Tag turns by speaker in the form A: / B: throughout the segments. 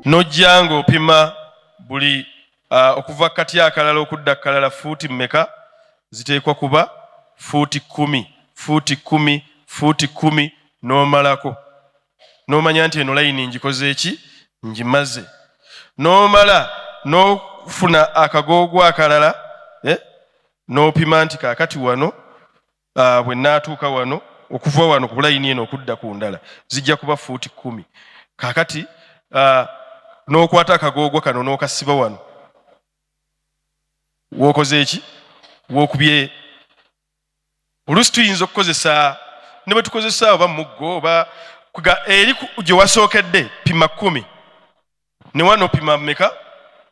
A: N'ojja ng'opima buli okuva kati akalala okudda kalala fuuti mmeka? Ziteekwa kuba fuuti 10, fuuti 10, fuuti 10, n'omalako n'omanya nti eno layini ngikoze eki? Ngimaze. N'omala n'ofuna akagoogwa akalala, n'opima nti kaakati wano, bwe naatuuka wano, okuva wano ku layini eno okudda ku ndala zijja kuba fuuti 10. Kaakati n'okwata akagoogwa kano n'okasiba wano w'okoze eki? W'okubye. Oluusi tuyinza okukozesa ne bwe tukozesa oba muggo oba eri gye wasookedde pima 10, ne wano pima mmeka?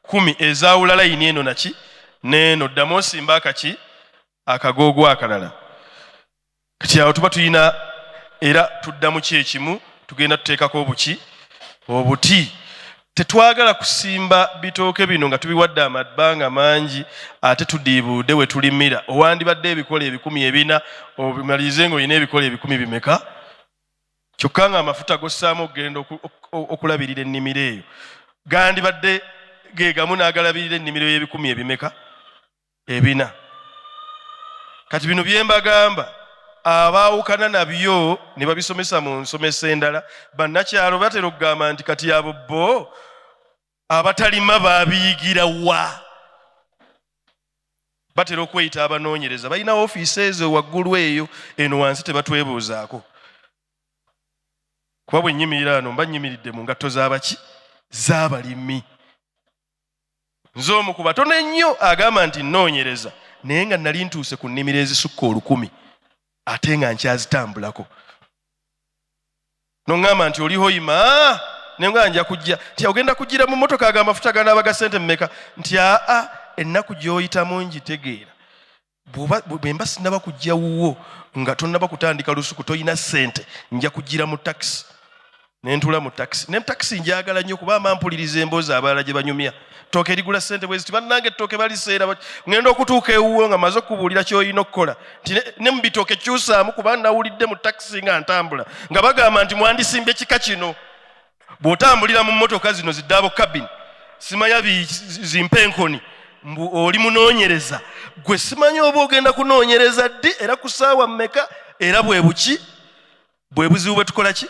A: 10, ezaawula layini eno naki n'eno. Ddamu osimba akaki? Akagoogwa akalala. Kati awo tuba tulina era tuddamu ki ekimu, tugenda tuteekako obuki? Obuti. Tetwagala kusimba bitooke bino nga tubiwadde amabanga mangi ate tudiibuude we tulimira. Owandibadde ebikola 400 obimalirize ng'olina ebikola 1000 bimeka? Kyokka nga amafuta gossaamu okugenda okulabirira ennimiro eyo gandibadde ge gamu n'agalabirira ennimiro y'ebikumi ebimeka? 400. Kati bino bye mbagamba abaawukana nabyo ne babisomesa mu nsomesa endala, bannakyalo batera okugamba nti kati abo bo abatalima babiyigira wa? Batera okweyita abanoonyereza, balina ofiisi ezo waggulu eyo, eno wansi tebatwebuuzaako. Kuba bwe nnyimirira wano mba nnyimiridde mu ngatto z'abaki? Z'abalimi. Nze omu ku batono ennyo agamba nti nnoonyereza, naye nga nali ntuuse ku nnimiro ezisukka 1000 ate nga nkyazitambulako. Noŋŋamba nti oli Hoima, ne nga nja kujja, nti ogenda kujjira mu mmotoka, aga amafuta ganaaba ga ssente mmeka? Nti aa, ennaku gy'oyitamu ngitegeera. Bwe mba sinnaba kujja wuwo nga tonnaba kutandika lusuku, tolina ssente, nja kujjira mu takisi. Ne ntuula mu takisi, ne takisi njagala nnyo kuba mba mpuliriza emboozi abalala gye banyumya. Ttooke erigula ssente bwe ziti, bannange ettooke baliseera. Ŋŋenda okutuuka ewuwo nga maze okubuulira ky'olina okukola, nti ne mu bitooke kyusaamu, kuba nawulidde mu takisi nga ntambula nga bagamba nti mwandisimbye kika kino. Bw'otambulira mu mmotoka zino zi double cabin, simanya zimpa enkoni, mbu oli munoonyereza gwe, simanyi oba ogenda kunoonyereza ddi era ku ssaawa mmeka. Era bwe buki bwe buzibu bwe tukola ki?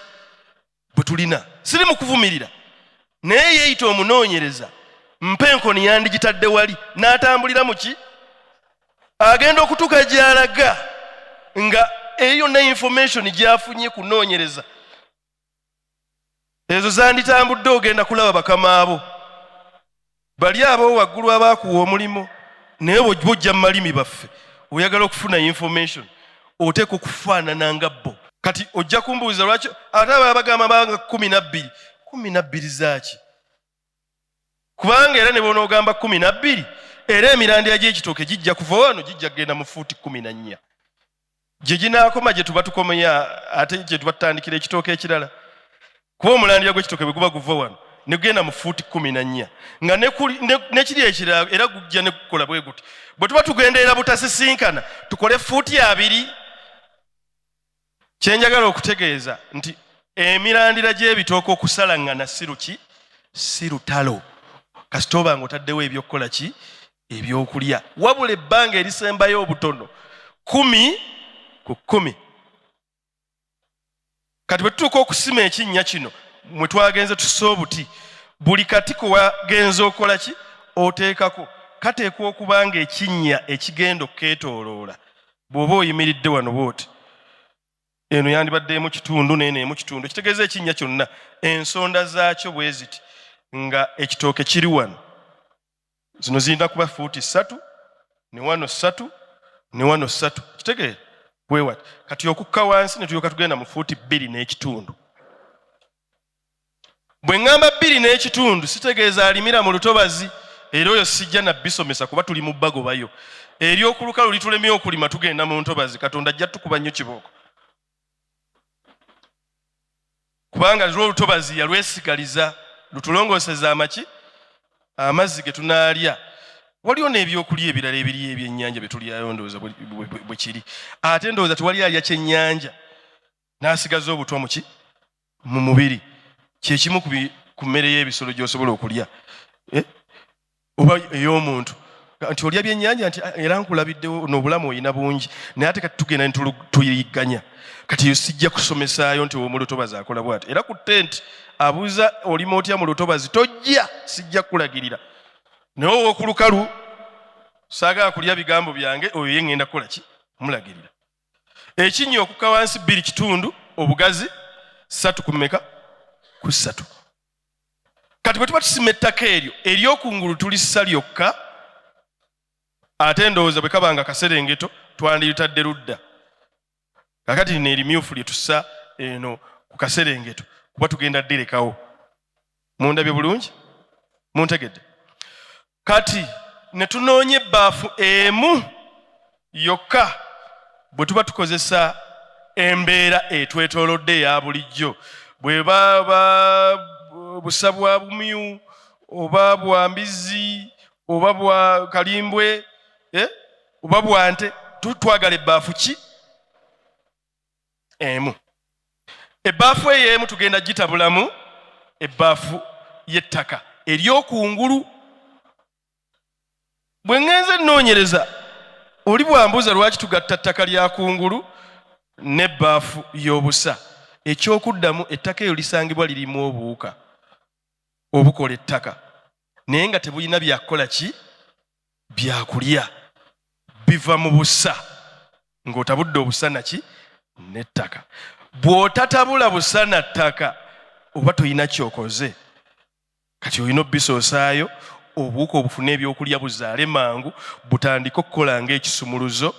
A: Bwe tulina. Siri mu kuvumirira, naye yeeyita omunoonyereza, mpa enkoni yandigitadde wali n'atambulira mu ki? Agenda okutuuka gy'alaga nga eyo yonna information gy'afunye kunoonyereza ezo zanditambudde. Ogenda kulaba bakamaabo bali abo waggulu abaakuwa omulimu, naye bw'ojja mu malimi baffe oyagala okufuna information, oteeka okufaanana nga bo. Kati ojja kumbuuza lwaki ate abala bagamba banga 12. 12 zaaki? Kubanga era ne bw'onoogamba 12, era emirandira gy'ekitooke gijja kuva wano gijja kugenda mu fuuti 14 gye ginaakoma, gye tuba tukomya, ate gye tuba tutandikira ekitooke ekirala. Kuba omulandira gw'ekitooke bwe guba guva wano ne gugenda mu fuuti 14, nga nekiri ekirala era gujja ne gukola bwe guti, bwe tuba tugenderera butasisinkana tukole fuuti 20. Kyenjagala okutegeeza nti emirandira gy'ebitooke okusalaŋŋana si luki? Si lutalo, kasita oba nga otaddewo ebyokukola ki? Ebyokulya. Wabula ebbanga erisembayo obutono 10 ku 10. Kati bwe tutuuka okusima ekinnya kino mwe twagenze tussa obuti, buli kati kwe wagenze okola ki? Oteekako, kateekwa okuba nga ekinnya ekigenda okukeetooloola, bw'oba oyimiridde wano bw'oti, eno yandibadde emu kitundu n'eno emu kitundu, ekitegeeza ekinnya kyonna ensonda zaakyo bwe ziti, nga ekitooke kiri wano, zino zirina kuba fuuti 3, ne wano 3, ne wano 3. Kitegeera bwewati. Kati okukka wansi ne tulyoka tugenda mu fuuti 2.5. Bwe ŋŋamba 2.5, sitegeeza alimira mu lutobazi, era oyo sijja nabbisomesa kuba tuli mu bbagobayo. Eri okulukalu litulemye okulima, tugenda mu ntobazi. Katonda ajja tukuba nnyo kibooko, kubanga lwo olutobazi yalwesigaliza lutulongooseza amaki? Amazzi ge tunaalya. Waliwo n'ebyokulya ebirala ebiri ebyennyanja bye tulyayo, ndowooza bwe kiri. Ate ndowooza tewali alya kyennyanja n'asigaza obutwa muki? Mu mubiri. Kyekimu. Ku mmere y'ebisolo gy'osobola okulya, eh? Oba ey'omuntu nti olya byennyanja nti, "Ah, era nkulabiddewo n'obulamu olina bungi." Naye ate kati tugenda ne tuyigganya. Kati eyo sijja kusomesaayo nti omu lutobazi akola bwati. Era ku tent abuuza olima otya mu lutobazi, tojja, sijja kukulagirira. Naye ow'oku lukalu saagala kulya bigambo byange, oyo ye ŋŋenda kukola ki? Mulagirira. Ekinnya okukka wansi 2.5, obugazi 3 ku mmeka? Ku 3. Kati bwe tuba tusima ettaka eryo eryokungulu, tulissa lyokka. Ate ndowooza bwe kaba nga kaserengeto, twandiritadde ludda. Kakati lino erimyufu lye tussa eno ku kaserengeto, kuba tugenda ddirekawo. Mundabye bulungi? Muntegedde? Kati ne tunoonya ebbaafu emu yokka. Bwe tuba tukozesa embeera etwetoolodde eya bulijjo, bwe baba busa bwa bumyu oba bwa mbizzi oba bwa kalimbwe, eh? Oba bwa nte, twagala ebbaafu ki? Emu. Ebbaafu eyo emu tugenda gitabulamu ebbaafu y'ettaka eryokungulu. Bwe ŋŋenze nnoonyereza, oli bwambuuza lwaki tugatta ttaka lya kungulu n'ebbaafu y'obusa, ekyokuddamu, ettaka eyo lisangibwa lirimu obuwuka obukola ettaka, naye nga tebulina byakukola ki? Byakulya. Biva mu busa ng'otabudde obusa naki? N'ettaka. Bw'otatabula busa na ttaka, oba tolina kyokoze. Kati olina obisoosaayo, obuwuka obufune ebyokulya, buzaale mangu, butandike okukola ng'ekisumuluzo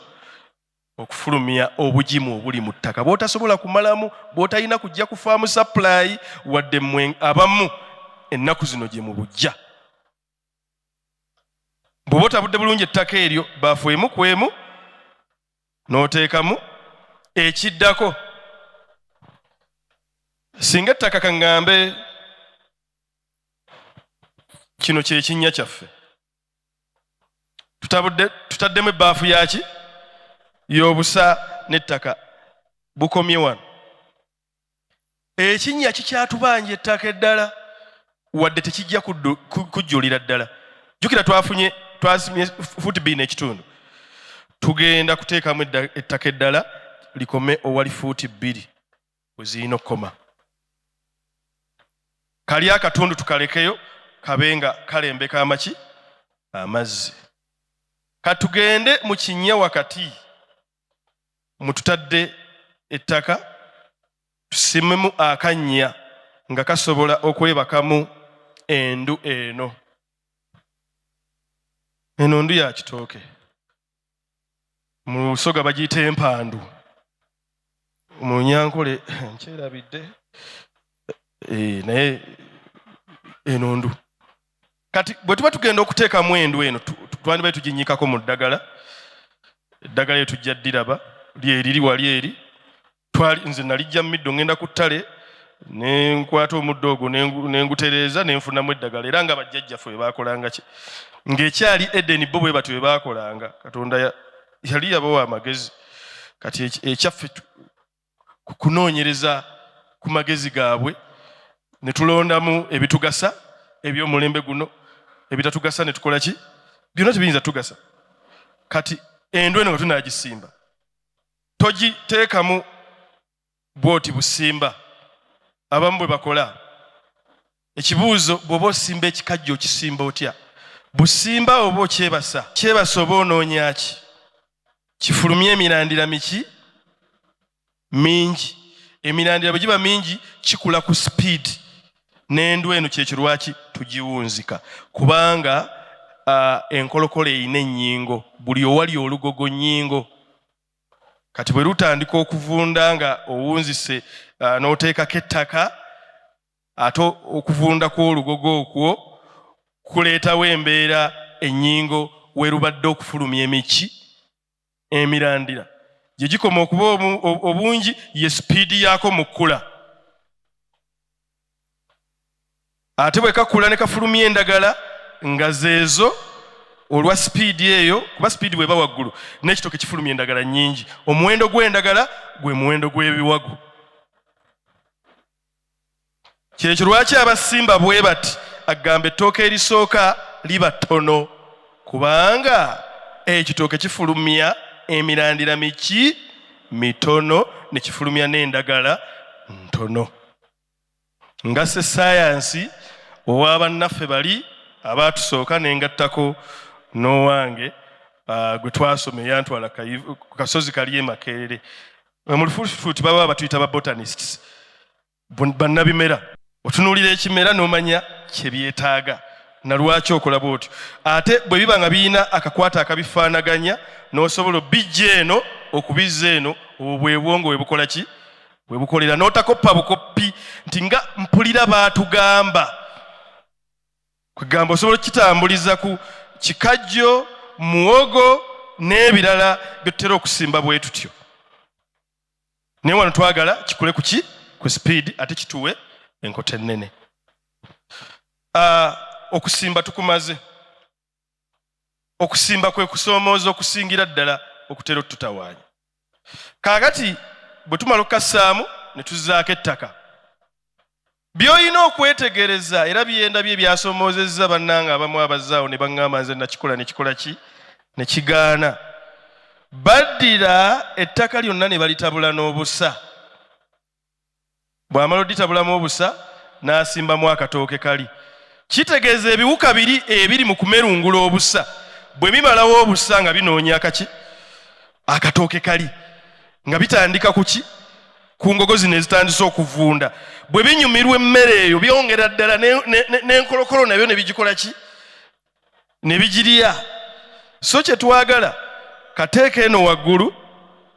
A: okufulumya obugimu obuli mu ttaka bw'otasobola kumalamu, bw'otalina kujja ku farm supply, wadde mmwe abamu ennaku zino gye mu bujja. Bw'oba otabudde bulungi ettaka eryo, baafu emu ku emu n'oteekamu. Ekiddako, singa ettaka, kaŋŋambe kino kyekinnya kyaffe, tutabudde, tutaddemu ebbaafu yaki? Y'obusa n'ettaka. Bukomye wano. Ekinnya kikyatubanja ettaka eddala, wadde tekijja kujjulira ddala. Jjukira twafunye, twasimye fuuti 2.5. Tugenda kuteekamu ettaka eddala likome owali fuuti 2 we zirina okukoma. Kali akatundu tukalekeyo kabe nga kalembeka amaki? Amazzi. Katugende mu kinnya wakati mututadde ettaka, tusimemu akannya nga kasobola okwebakamu endu eno. Eno ndu ya kitooke, mu Lusoga bagiyita empandu, mu Nyankole nkyerabidde. Naye eno ndu. Kati bwe tuba tugenda okuteekamu endu eno, twandibaye tuginnyikako mu ddagala. Eddagala eryo tujja ddiraba, lyeriri wali eri. Twali nze nalijja mu middo, ngenda ku ttale ne nkwata omuddo ogwo ne ngutereeza ne nfunamu eddagala. Era nga bajjajjaffe bwe baakolanga ki ng'ekyali Edeni, bo bwe batyo bwe baakolanga. Katonda yali yabawa amagezi. Kati ekyaffe kunoonyereza ku magezi gaabwe ne tulondamu ebitugasa eby'omulembe guno, ebitatugasa ne tukola ki? Byonna tebiyinza tugasa. Kati endu eno nga tunaagisimba, togiteekamu bwoti busimba abamu bwe bakola. Ekibuuzo, bw'oba osimba ekikajjo, okisimba otya? Busimba oba okyebasa? Kyebasa oba onoonya ki? Kifulumye emirandira miki? Mingi. Emirandira bwe giba mingi, kikula ku speed. N'endu eno kyekyo lwaki tugiwunzika, kubanga enkolokolo erina ennyingo. Buli owali olugogo nnyingo. Kati bwe lutandika okuvunda nga owunzise, n'oteekako ettaka, ate okuvunda kw'olugogo okwo kuleetawo embeera ennyingo werubadde okufulumya emiki? Emirandira. Gye gikoma okuba obungi, ye sipiidi yaako mu kkula. Ate bwe kakula ne kafulumya endagala nga zeezo, olwa sipiidi eyo, kuba sipiidi bweba waggulu n'ekitoke kifulumya endagala nnyingi, omuwendo gw'endagala gwe muwendo gw'ebiwago. Kyekyo lwaki abasimba bwe bati agamba ettooke erisooka liba ttono, kubanga ekitooke kifulumya emirandira miki mitono ne kifulumya n'endagala ntono. Nga se sayansi owa bannaffe bali abaatusooka ne ngattako n'owange gwe twasoma eyantwala ku kasozi kali e Makerere. Mu lufuuti baba batuyita ba botanists, bannabimera. Otunuulira ekimera n'omanya kye byetaaga na lwaki okola bw'otyo. Ate bwe biba nga birina akakwate akabifaanaganya n'osobola obijja eno okubizza eno, obwo bwe bwongo bwe bukola ki? Bwe bukolera. N'otakoppa bukoppi nti nga mpulira baatugamba. Kwegamba osobola okukitambuliza ku kikajjo, muwogo n'ebirala bye tutera okusimba bwe tutyo. Naye wano twagala kikule ku ki? Ku sipiidi, ate kituwe enkota ennene. Okusimba tukumaze. Okusimba kwe kusoomooza okusingira ddala okutera otutawaanya. Kaakati bwe tumala okukassaamu ne tuzzaako ettaka, by'olina okwetegereza era byendabye ebyasomoozezza bannange abamu abazzaawo ne baŋŋamba nze nakikola ne kikola ki ne kigaana. Baddira ettaka lyonna ne balitabula n'obusa. Bw'amala oditabulamu obusa n'asimbamu akatooke kali, kitegeeza ebiwuka biri ebiri mu kumerungula obusa bwe bimalawo obusa nga binoonya akaki akatooke kali, nga bitandika kuki ku ngogo zino ezitandise okuvunda. Bwe binyumirwa emmere eyo byongera ddala n'enkolokolo nabyo ne bigikola ki ne bigirya. So kye twagala kateeka eno waggulu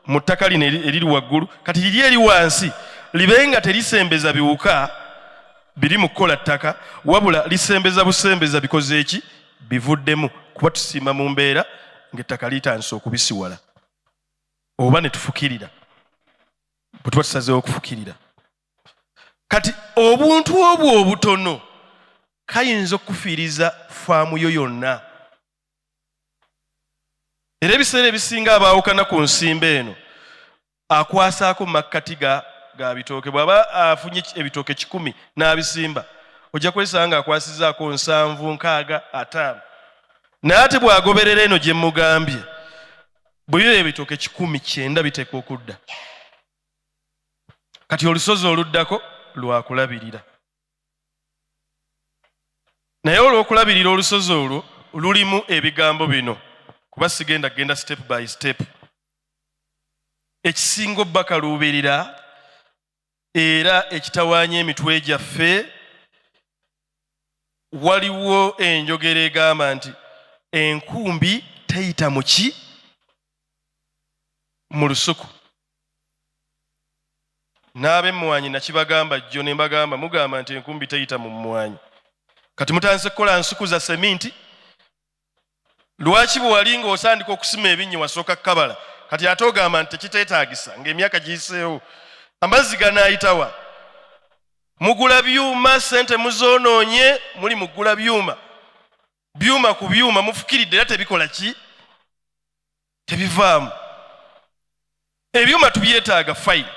A: mu ttaka lino eriri waggulu, kati liri eri wansi libe nga terisembeza biwuka biri mu kukola ttaka, wabula lisembeza busembeza bikoze eki bivuddemu, kuba tusiima mu mbeera ng'ettaka litandise okubisiwala oba ne tufukirira bwe tuba tusazeewo okufukirira. Kati obuntu obwo obutono kayinza okukufiiriza faamu yo yonna. Era ebiseera ebisinga abaawukana ku nsimba eno akwasaako makkati ga bitooke. Bw'aba afunye ebitooke 100 n'abisimba, ojja kwesanga ng'akwasizaako 70, 60, 50. Naye ate bw'agoberera eno gye mmugambye, bwe biba ebitooke 100, 90 biteekwa okudda. Kati olusozi oluddako lwakulabirira. Naye olw'okulabirira olusozi olwo lulimu ebigambo bino, kuba sigenda kugenda step by step. Ekisinga obbakaluubirira era ekitawaanya emitwe gyaffe, waliwo enjogera egamba nti enkumbi teyita mu ki? Mu lusuku. N'ab'emmwanyi nakibagamba jjo ne mbagamba, mugamba nti enkumbi teyita mu mmwanyi, kati mutandise kukola nsuku za seminti. Lwaki bwe wali ng'osandika okusima ebinnyo wasooka kukabala, kati ate ogamba nti tekiteetaagisa ng'emyaka giyiseewo? Amazzi ganaayitawa? Mugula byuma, ssente muzoonoonye, muli mugula byuma, byuma ku byuma, mufukiridde era tebikola ki? Tebivaamu. Ebyuma tubyetaaga, fine,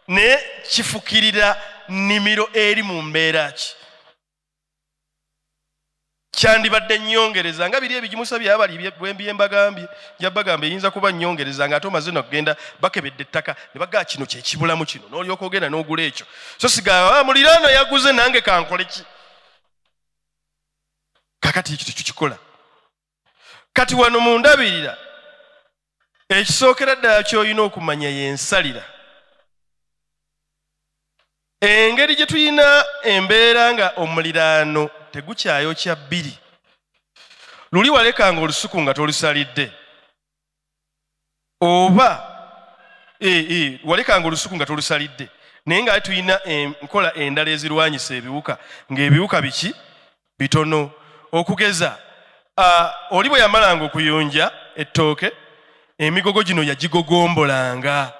A: naye kifukirira nnimiro eri mu mbeera ki? Kyandibadde nnyongereza nga biri ebigimusa byabali bwe mbagambye, nja bagamba eyinza kuba nnyongereza ng'ate omaze nokugenda bakebedde ettaka ne bagaa kino kye kibulamu kino, n'olyoka ogenda n'ogula ekyo. So sigaba muliraano yaguze nange kankole ki? Kakati ekyo tekikikola. Kati wano mu ndabirira ekisookera ddala ky'olina okumanya y'ensalira. Engeri gye tulina embeera nga omuliraano tegukyayokya bbiri, luli walekanga olusuku nga tolusalidde, oba walekanga olusuku nga tolusalidde, naye nga tulina enkola endala ezirwanyisa ebiwuka ng'ebiwuka biki bitono. Okugeza oli bwe yamalanga okuyunja ettooke, emigogo gino yagigogombolanga.